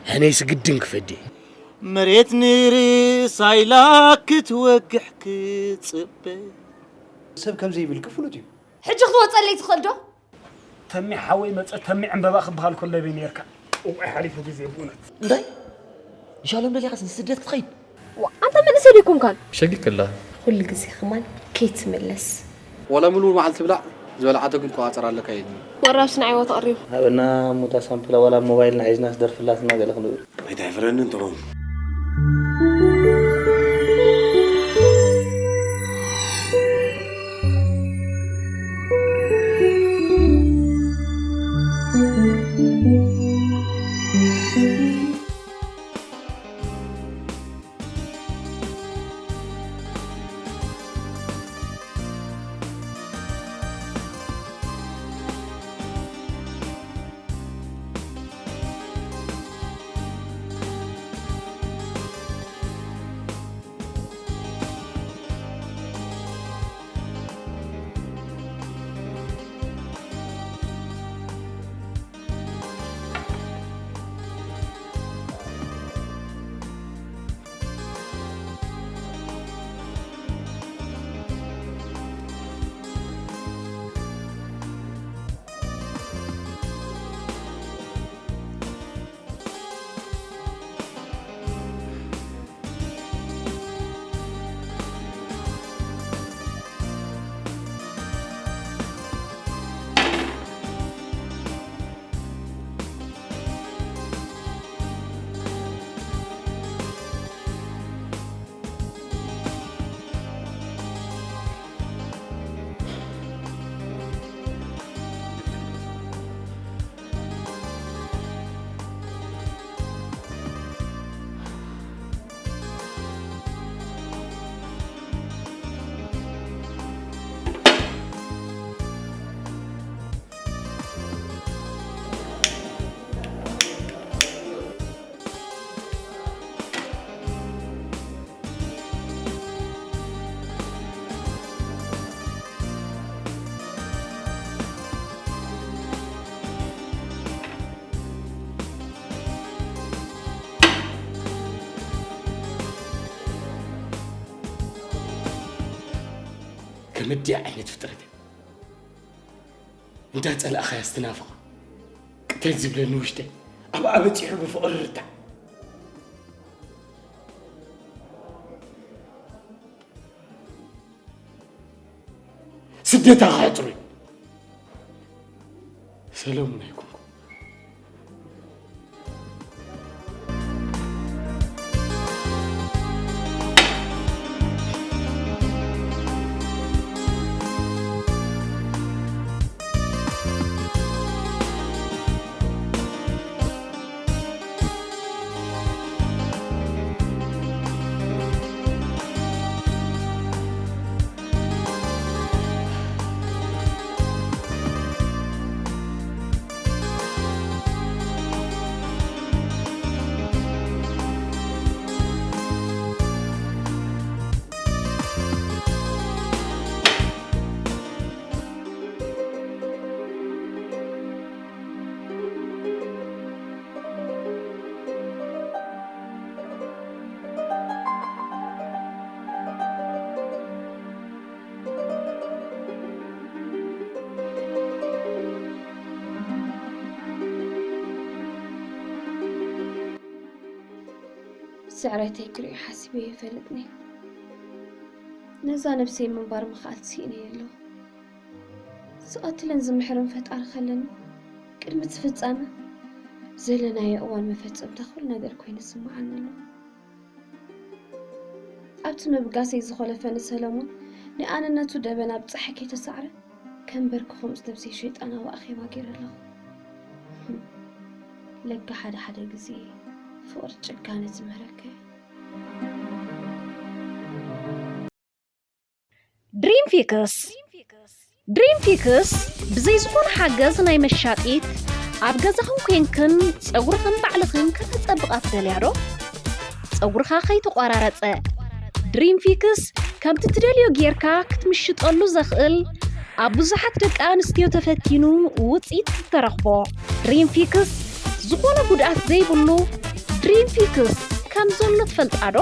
ሕነይስ ግድን ክፈዲ። መሬት ንርእሳ ኢላ ክትወግሕ ክጽበ። ሰብ ከምዘይብልኪ ፍሉጥ እዩ። ሕጂ ክትወፀለይ ትኽእል ዶ? ተሚ ሓወይ መፀ ተሚ ዕምበባ ክበሃል ከሎ በይ ነርካ። እዋይ ሓሊፉ ግዜ ብእውነት። እንታይ ንሻሎም ደሊኻስ ንስደት ክትኸይድ? ዋ፣ ኣንተ መንእሰይ ዶ ኣይኮንካን? ሸጊክላ ኩሉ ግዜ ከማን ከይትምለስ። ዋላ ሙሉ መዓልቲ ብላዕ ዝበልዓቶ ግን ቆፃፅር ኣለካ የድሊ። ወራብስ ንዓይ ወተቕሪቡ። ሃበና ሙታ ሳምፕላ ዋላ ሞባይልና ሒዝና ስደርፍላትና ገለ ክንብል። ኣይትሕፍረኒ እንተኾን። ከምድያ ዓይነት ፍጥረት እንዳ ጸላእኻያ ስትናፍቕ ቅተል ዝብለኒ ውሽጠይ ኣብኣ በጺሑ ብፍቕሪ ርታዕ ስደታ ክሕፅሩ ሰለሙን ኣይኮንኩ ስዕረተይ ክሪኦ ሓሲበ ይፈልጥኒ። ነዛ ነብሰይ ምንባር ምኽኣል ስኢነዮ ኣለኹ። ዝቐትልን ዝምሕርን ፈጣሪ ከለኒ ቅድሚ እቲ ፍጻመ ዘለናዮ እዋን መፈጸምታ ኩሉ ነገር ኮይኑ ዝስምዓኒ ኣሎ። ኣብቲ ምብጋሰይ ዝኾለፈኒ ሰለሙን ንኣንነቱ ደበና ብጸሓይ ከይተሳዕረ ከም በርኪ ከምኡስ ነብሰይ ሸይጣናዊ ኣኼባ ገይረ ኣለኹ። ለካ ሓደ ሓደ ግዜ ፍቕሪ ጭካነ ዝምህረካ እዩ። ድሪም ፊክስ ድሪም ፊክስ ብዘይ ዝኾነ ሓገዝ ናይ መሻጢት ኣብ ገዛኽን ኮንክን ጸጉርኽን ባዕልኽን ከተጸብቓ ትደልያ ዶ? ጸጉርኻ ከይተቋራረጸ ድሪም ፊክስ ከምቲ ትደልዮ ጌርካ ክትምሽጠሉ ዘኽእል ኣብ ብዙሓት ደቂ ኣንስትዮ ተፈቲኑ ውጽኢት ዝተረኽቦ ድሪም ፊክስ ዝኾነ ጉድኣት ዘይብሉ ድሪም ፊክስ ከም ዘሎ ትፈልጣ ዶ?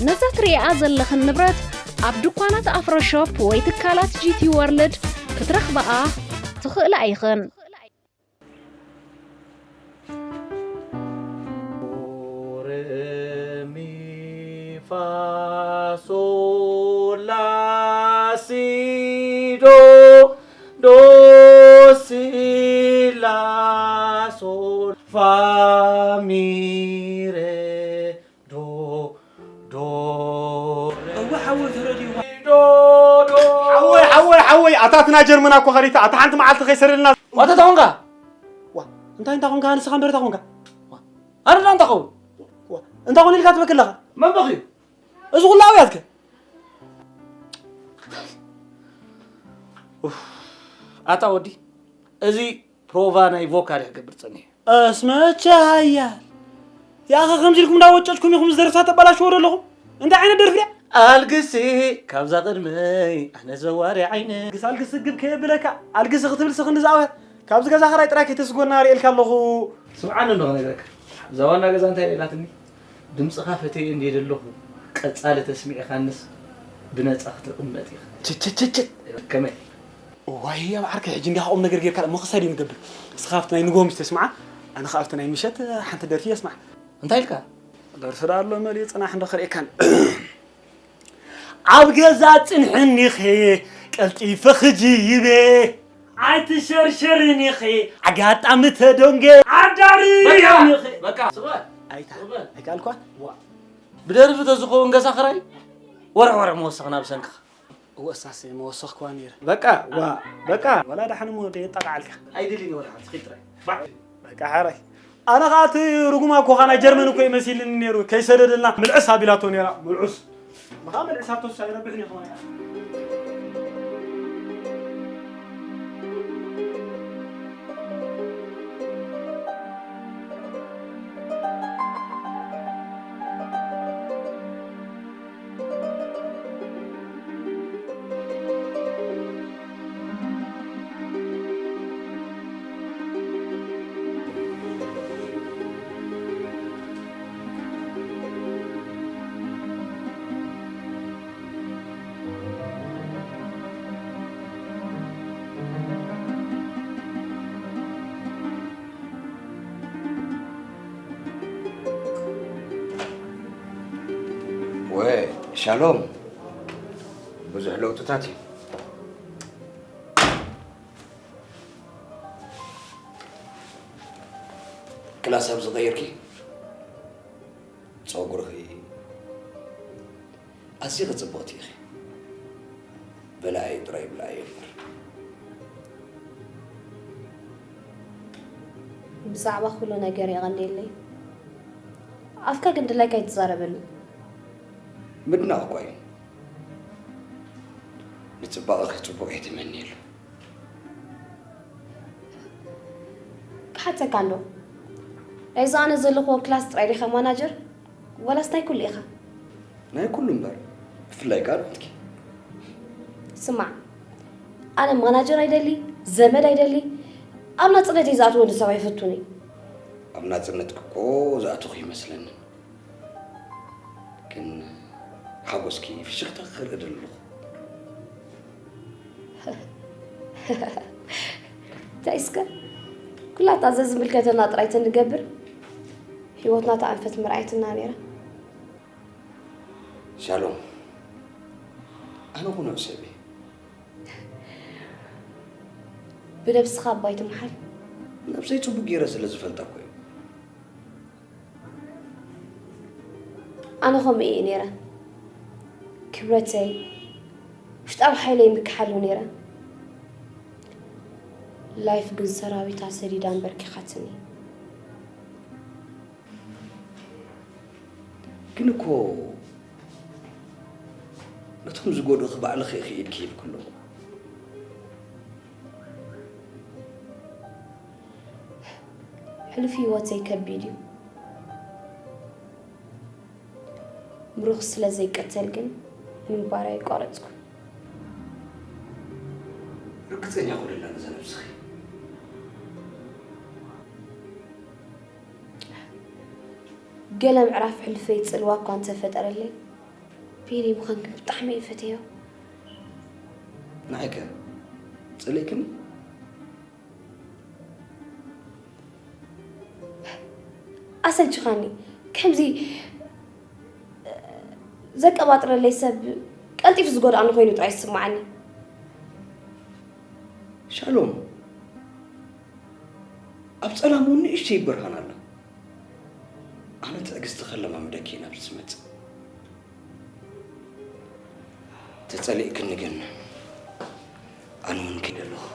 ነዛ ትርእይኣ ዘለኽን ንብረት ኣብ ድኳናት ኣፍሮ ሾፕ ወይ ትካላት ጂ ቲ ወርልድ ክትረኽብኣ ትኽእላ ኢኽን። ዶ፣ ሬ፣ ሚ፣ ፋ፣ ሶ፣ ላ፣ ሲ፣ ዶ፣ ዶ፣ ሲ፣ ላ፣ ሶ፣ ፋ፣ ሚ፣ ሬ፣ ዶ፣ ዶ፣ ሬ፣ እወ፣ ሓወይ፣ ተረዲኡ። ዶ፣ ዶ። ሓወይ፣ ሓወይ፣ ሓወይ፣ ኣታ እቲ ናይ ጀርመን ኣኮ ኸሪታ፣ ኣታ ሓንቲ መዓልቲ ከይሰደልና። ዋታ፣ እንታይ ኾንካ? ዋ፣ እንታይ፣ እንታይ ኾንካ? ንስኻ እምበር እንታይ ኾንካ? ዋ፣ ኣነ ዳ እንታይ ኾን? ዋ፣ እንታይ ኾን ኢልካ ትበክል ኣለኻ? መን በኽዩ? እዚ ኹሉ ኣውያትከ? ኡፍ፣ ኣታ ወዲ፣ እዚ ፕሮቫ ናይ ቮካል እየ ክገብር ጸኒሐ። ኣስመቸ ሃያል፣ ያኸ ከምዚ ኢልኩም እንዳወጨጭኩም ኢኹም ዝደርፍታ ተባላሽዎ ዘለኹም። እንታይ ዓይነት ደርፊ እያ? ኣልግሲ ካብዛ ቅድመይ ኣነ ዘዋሪ ዓይነ። ግስ ኣልግስ ግብ ከየብለካ፣ ኣልግስ ክትብል ስኽንዲ ዝኣወት። ካብዚ ገዛ ኸራይ ጥራይ ከይተስጎና ርእየልካ ኣለኹ። ስምዓኒ እንዶ ክነግረካ። እዛ ዋና ገዛ እንታይ ኢላትኒ? ድምፅኻ ፈተየ እንድየ ዘለኹ፣ ቀፃሊ ተስሚዕኻንስ ብነፃ ክትቕመጥ ኢኻ። ችችችች። ከመይ? እዋይ፣ ኣብ ዓርከይ፣ ሕጂ እንዲኻ ቁም ነገር ጌርካ እሞ ክሳይ ድዩ ንገብር? ንስኻ ኣብቲ ናይ ንግሆ ምሽ ተስምዓ፣ ኣነ ኸኣ ኣብቲ ናይ ምሸት ሓንቲ ደርፊ የስምዓ። እንታይ ኢልካ? ደርፊ ደኣ ኣሎ መሊኡ፣ ጽናሕ እንዶ ክርእየካን። ኣብ ገዛ ጽንሕኒኸ ቀልጢፈ ክጅይበ። ኣይትሸርሸርኒኸ ኣጋጣሚ ተደንገ። ኣዳሪ በቃ፣ ዮኒኸ። በቃ፣ ስቕ በል። ኣይታ፣ ስቕ በል። ኣይከኣልኳን? ዋ። ብደርፊ ተዝኸውን ገዛ ኽራይ ወርሕ ወርሕ መወሰኽና ብሰንክኻ። እወ፣ እሳስ መወሰኽክዋ ነይረ። በቃ፣ ዋ፣ በቃ። ወላ ደሓን እሞ ደየጣቕዓልካ። ኣይደልይን ወላ ሓንቲ፣ ኺድ ጥራይ። ባዕ። በቃ፣ ሓራይ። ኣነ ኸኣ እቲ ርጉም ኣኮኻ ናይ ጀርመን እኮ እዩ መሲልኒ ነይሩ። ከይሰደደልና ምልዕስ ኣቢላቶ ነይራ። ምልዑስ። ብኻ ምልዕሳቶስ ኣይረብሕን እዩ ኸማን። ወይ ሻሎም፣ ብዙሕ ለውጥታት እዩ። ክላስ ኣብ ዝቐየርኪ ጸጉርኺ ኣዝኺ ጽብቕቲ ኢኺ። ብላዕይ ጥራይ ብላዕይ እምበር። ብዛዕባ ኩሉ ነገር የቐንየለይ። ኣፍካ ግን ድላይካ ኣይትዛረበኒ። ምድናቕ እኳ እዩ። ንጽባቐኺ ጽቡቕ እየ ትመንየሉ። ክሓተካ እንዶ፣ ናይዚ ኣነ ዘለኽዎ ክላስ ጥራይ ዲኻ ማናጀር? ዋላስ ናይ ኩሉ ኢኻ? ናይ ኩሉ እምበር፣ ብፍላይ ከኣ ናትኪ። ስማዕ፣ ኣነ ማናጀር ኣይደሊ፣ ዘመድ ኣይደሊ፣ ኣብ ናጽነተይ ዝኣትዎ ወዲ ሰብ ኣይፈቱን እዩ። ኣብ ናጽነትኪ እኮ ዝኣተኹ ይመስለኒ። ግን ሓጎስኪ ፍሽኽታ ክርኢ ደለኹ። እንታይ እስከ፣ ኩላታ ዘዝምልከተና ጥራይ ተንገብር፣ ህይወትና ተኣንፈት ምርኣየትና ነይራ። ሻሎም፣ ኣነ ኩኖ ሰብ እየ። ብነብስኻ ኣባይ ትምሓል። ነብሰይ ጽቡቅ ገይረ ስለ ዝፈልጣ እኮ እዩ። ኣነ ከምኡ እየ ነይረ። ክብረተይ፣ ውሽጣዊ ሓይለይ ምክሓሉ ነይረ። ላይፍ ግን ሰራዊታ ሰዲዳ ኣንበርኪኻትኒ። ግን እኮ ነቶም ዝጎድኡኺ ባዕልኺ ኢኺ ኢድኪ ሂብኪ ኣለኹ። ሕሉፍ ህይወተይ ከቢድ እዩ። ምሩኽ ስለ ዘይቀተል ግን ምንባር ኣይቋረጽኩን። ርግጸኛ ኩንላ ነዛ ነብስኺ። ገለ ምዕራፍ ሕልፈይ ጽልዋ እኳ እንተፈጠረለይ፣ ቢኒ ምዃንኪ ብጣዕሚ እየ ፈትዮ። ንዓይከ ጸሊእክኒ? ኣሰልችኻኒ። ከምዚ ዘቀባጥረለይ ሰብ ቀልጢፉ ዝጎድኣኒ ኮይኑ ጥራይ ይስምዓኒ። ሻሎም፣ ኣብ ጸላም እውን ንእሽተይ ይበርሃን ኣላ። ኣነ ትዕግስቲ ከለማምደኪ እየ ናብዚ ዝመጽእ። ተጸሊእክኒ ግን ኣነ እውን ከይደ ኣለኹ።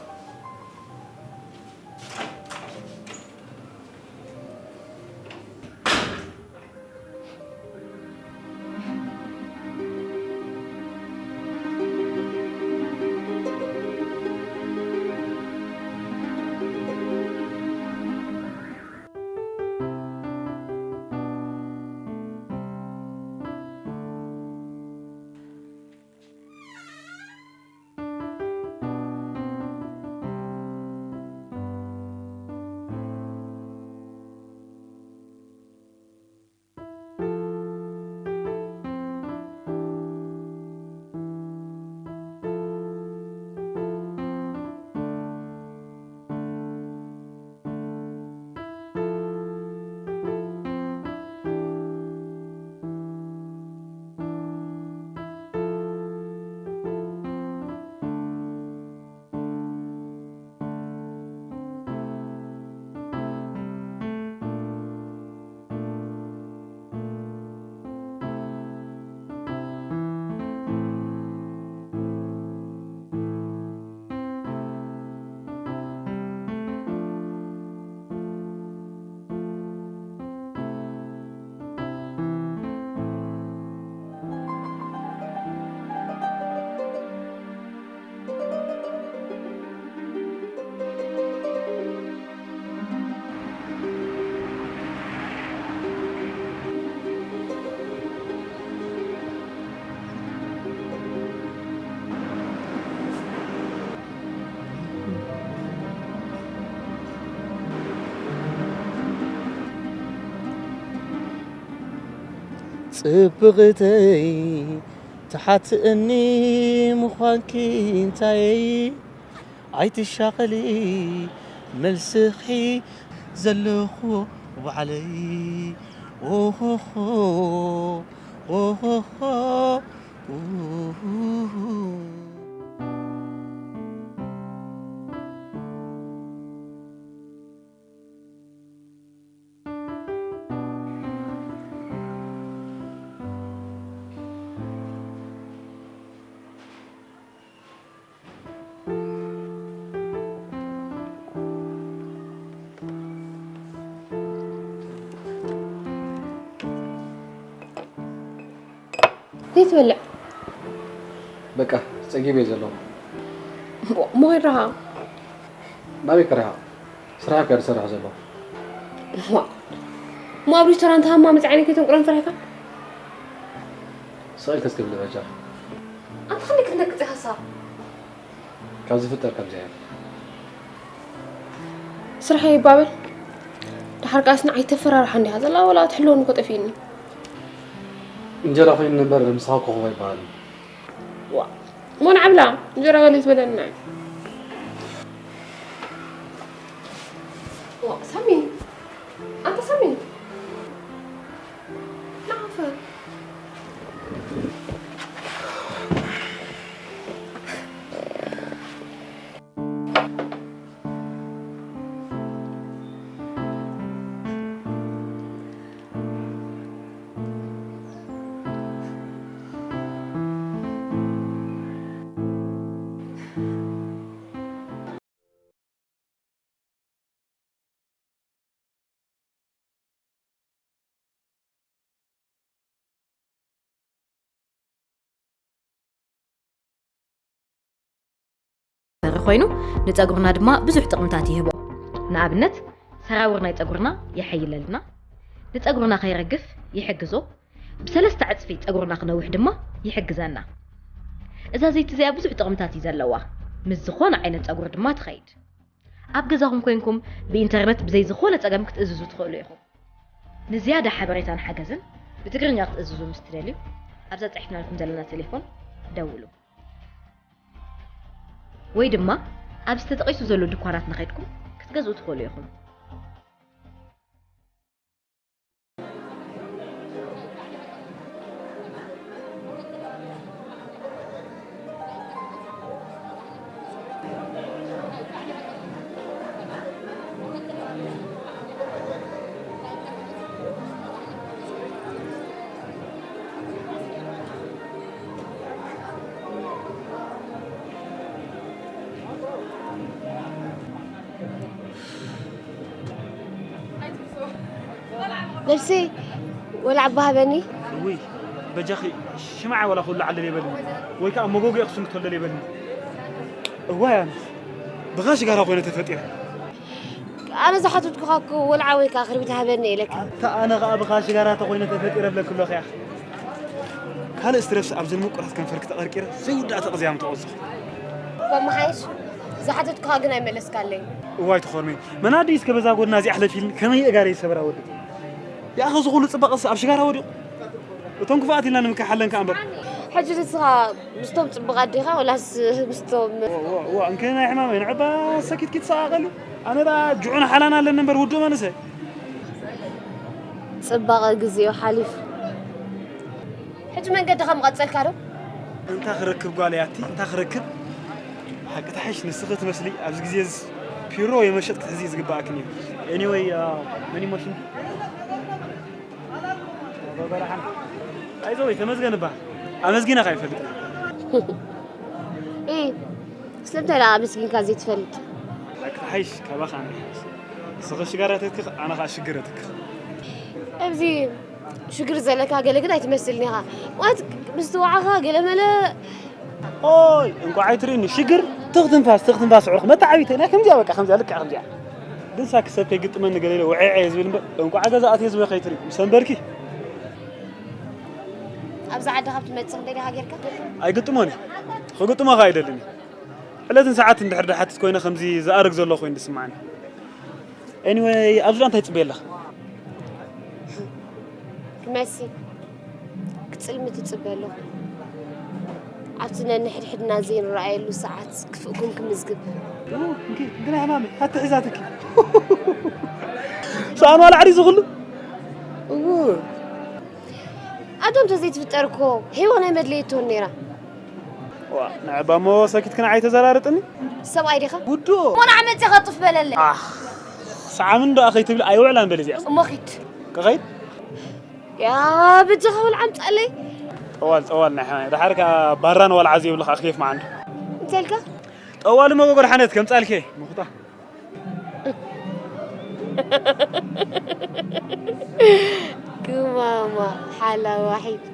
ጽብቕተይ ትሓትእኒ ምዃንኪ እንታይ ኣይትሻቐሊ መልስኺ ዘለኹ ባዕለይ ኦሆሆ ኦሆሆ ኡሁሁ። ዘይትበልዕ? በቃ ጸጊበ እየ ዘለኹ። እሞ ከይድ ርሓቕ። ናበይ ክርሓቕ? ስራሕ እኳ ዝሰርሕ ዘለኹ። እሞ ኣብ ሬስቶራንት ሃማ መጽዓኒ ከይተንቁረን ፈሪሕካ? ስቕ ኢልኪ እስኪ ብሊ በጃኺ። ኣንታ ክንደይ ክትነቅጽ ኢኻ ንስኻ? ካብ ዝፍጠር ከምዚ እያ። ስራሕ ይባበል። ደሓር ከኣስ ንዓይ ተፈራርሓ እንዲኻ ዘላ፣ ወላ ትሕልወኒ እኮ ጠፊእኒ። እንጀራ ኮይኑ እምበር ምሳኻ ኮኾብ ኣይበሃልን። ዋ፣ እሞ ንዓ ብላ፣ እንጀራ ገለ ትበለና። ዋ፣ ሳሚ፣ ኣንታ ሳሚ። ንዓፈር። ኮይኑ ንጸጉርና ድማ ብዙሕ ጥቕምታት ይህቦ። ንኣብነት ሰራውር ናይ ጸጉርና የሐይለልና፣ ንጸጉርና ከይረግፍ ይሕግዞ፣ ብሰለስተ ዕጽፊ ጸጉርና ክነውሕ ድማ ይሕግዘና። እዛ ዘይቲ እዚኣ ብዙሕ ጥቕምታት እዩ ዘለዋ። ምስ ዝኾነ ዓይነት ጸጉሪ ድማ ትኸይድ። ኣብ ገዛኹም ኮይንኩም ብኢንተርነት ብዘይ ዝኾነ ጸገም ክትእዝዙ ትኽእሉ ኢኹም። ንዝያዳ ሓበሬታን ሓገዝን ብትግርኛ ክትእዝዙ ምስ ትደልዩ፣ ኣብዛ ጸሒፍናልኩም ዘለና ቴሌፎን ደውሉ። ወይ ድማ ኣብዚ ተጠቒሱ ዘሎ ድኳናት ንኸድኩም ክትገዝኡ ትኽእሉ ኢኹም። ነብሰይ ወላ ዓባ ሃበኒ። ውይ፣ በጃኺ ሽምዓ ዋላ ክውልዓለይ በልኒ፣ ወይ ከዓ መጎጎ ክስንክተለይ በልኒ። እዋይ ኣነስ ብኻ ሽጋራ ኮይነ ተፈጢረ። ኣነ ዝሓተትኩኻ እኮ ወልዓ ወይ ከዓ ክርቢት ሃበኒ ኢለካ። ኣታ ኣነ ከዓ ብኻ ሽጋራ ተኮይነ ተፈጢረ ብለኪ ኣለኹ ያኺ። ካልእ ስትረፍስ ኣብዘን ምቁራት ከንፈርኪ ተቐርቂረ ዘይውዳእ ተቕዝያም ተቐዝኹ። እኳ መሓይሽ ዝሓተትኩኻ ግን ኣይመለስካለይ። እዋይ ተኾርመይ፣ መናዲ እስከ በዛ ጎድና እዚኣ ኣሕለፊልኒ ከመይ እጋረይ ሰበራ ወዲ። ያኸ እዚ ኩሉ ጽባቐስ ኣብ ሽጋራ ወዲቑ። እቶም ክፉኣት ኢልና ንምክሓለን ከኣ እምበር። ሕጂ ንስኻ ምስቶም ጽቡቓት ዲኻ ወላስ ምስቶም እዋ፣ እዋ፣ እዋ፣ እንከ ናይ ሕማመይ ንዕባ ሰኪት ኪትሰቓቐሊ። ኣነ ደኣ ጅዑን ሓላን ኣለኒ እምበር ውዱእ መንእሰይ። ጽባቐ ግዜኡ ሓሊፉ። ሕጂ መንገድኻ ምቐጸልካ ዶ? እንታይ ክረክብ ጓል እያ እቲ፣ እንታይ ክረክብ? ሓቂ ተሓይሽ ንስኺ ትመስሊ ኣብዚ ግዜ እዚ ፒሮ የመሸጥ ክትሕዚ ዝግባኣክን እዩ። ኤኒወይ፣ መኒ ሞሽን? ኣይዞ ወይ ተመስገን እባ። ኣመስጊና ከይፈልጥ። እ፣ ስለምንታይ ደኣ ኣመስጊንካ ዘይትፈልጥ? ሓቂ ተሓይሽ ካባኻ ንሓይሽ። ንስኺ ሽጋራ ተትክኽ፣ ኣነ ኸኣ ሽግር እትክኽ። ኣብዚ ሽግር ዘለካ ገለ ግን ኣይትመስልን ኢኻ። ማለት፣ ምስትውዓኻ ገለ መለ ኦይ፣ እንቋዕ ኣይትርእኒ። ሽግር፣ ትኽ ትንፋስ፣ ትኽ ትንፋስ፣ ዕሩኽ መተዓቢተይ። ናይ ከምዚኣ፣ በቃ፣ ከምዚኣ፣ ልክዕ ከምዚኣ። ግን ሳክ ሰብ ከይግጥመኒ ገለ ኢለ፣ ውዕዐ ዝብል እምበር፣ እንቋዕ ገዛ ኣትየ ዝብለ ከይትርኢ። ምስ ኣንበርኪ። ኣብዚ ዓዲ ካብ ትመጽእ ክንደይ ዲኻ ጌርካ? ኣይግጥሞን እየ። ክግጥሞ ኸኣ ኣይደልን እየ። ዕለትን ሰዓትን ድሕር ድሓትት ኮይነ ከምዚ ዝኣርግ ዘሎ ኮይኑ ዝስምዓኒ። ኤኒወይ፣ ኣብዚ እንታይ ትጽበይ ኣለኻ? ክመሲ ክጽልሚ ትጽበ ኣለኹ። ኣብቲ ነንሕድሕድና ዘይንረኣየሉ ሰዓት ክፍእኩም ክምዝግብ። ኡ፣ እንኪ፣ እንኪ ናይ ሕማመይ፣ ኣቲ ሒዛትኪ። ሰኣን ዋላ ዓዲ ዝኹሉ? እዉ። ኣዶም ተዘይትፍጠር እኮ ሄዋን ኣይመድለየቶን ነይራ። ዋ፣ ንዕባ እሞ ሰኪትኪ ንዓይ ተዘራርጥኒ? ሰብኣይ ዲኻ? ውዱእ። እሞ ንዓ መጺኻ ጡፍ በለለይ። ኣኽ፣ ሰዓምን ዶ ኣኸይ ትብሊ ኣይውዕላን በሊ እዚኣ። እሞ ኺድ። ክኸይድ? ያ፣ በጃኻ ወልዓ ኣምጻለይ። ጠዋል፣ ጠዋል ናይ ሓማይ። ደሓር ከኣ ባራን ዋልዓ ዘይብሉ ከኣ ኬፍ መዓንዱ። እንታይ ኢልካ? ጠዋል መጎጎ ደሓነት ከምጻልኪ፣ ምኹታ። ግማማ ሓላዋሒት።